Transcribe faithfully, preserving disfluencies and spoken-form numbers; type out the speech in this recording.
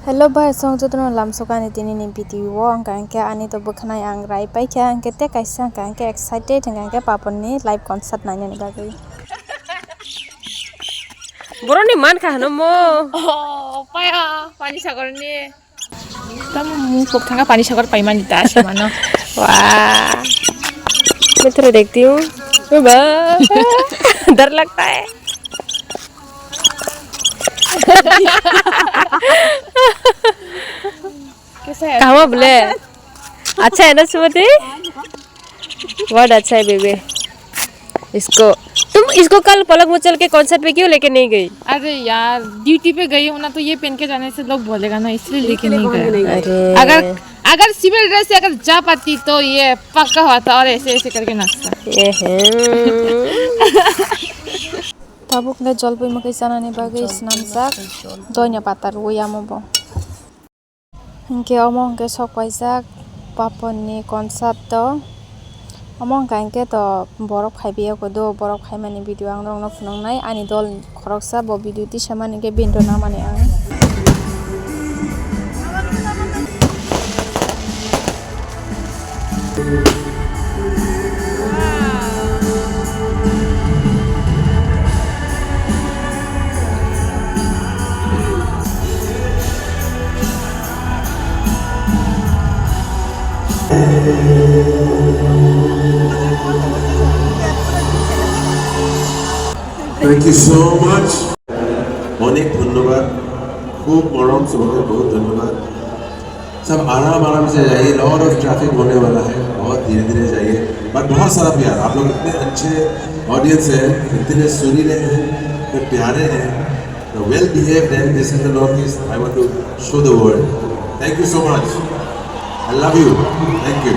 Hello, bhai, song jotono lamsokani tini ni video o, hwnkha hwnkhe ani to bwkhanai ang rai paikha, hwnkhe tei kaisa hwnkha hwnkhe excited, hwnkha hwnkhe Papon ni live concert nainani bagwi. Boroni man kha hwno mo. Oh, paya, Pani Sagar ni. Tamo mung pok thangkha Pani Sagar paimani ta, si mano. Wah. Mitra dekhti hu. Ba. Dar lagta hai. Kaisa hai? Kaha bole? Acha hai na, Sumati? What acha hai, baby? Isko, tum isko kal Palak Muchal ke concert pe kyun leke nahi gayi? अरे यार, ड्यूटी पे गई हूँ ना, तो ये पहन के जाने से लोग बोलेगा ना, इसलिए लेके नहीं गया। अरे। अगर, अगर सिविल ड्रेस से अगर जा पाती तो ये पक्का होता और ऐसे ऐसे करके नाचता। Tabuk hwnkhe jolpui mwkhwi chanani bagwi swnamjak doina pata rwui amo bo. Hwnkhe omo hwnkhe sok paijak Papon ni concert o. Omo hwnkha hwnkhe to borok phaibai ya kodo, borok phaimani video ang norokno phunuknai. Ani dol khoroksa bo video tisamani hwnkhe bini rw namani ang. Thank you so much. অনেক ধন্যবাদ, খুব মরম, সবাইকে বহুত ধন্যবাদ। सब आराम आराम से जाइए, lot of traffic होने वाला है, बहुत धीरे धीरे जाइए, but बहुत सारा प्यार। आप लोग इतने अच्छे ऑडियंस हैं, इतने सुरीले हैं, इतने प्यारे हैं, the well behaved, and this is the Northeast. I want to show the world. Thank you so much. I love you. Thank you.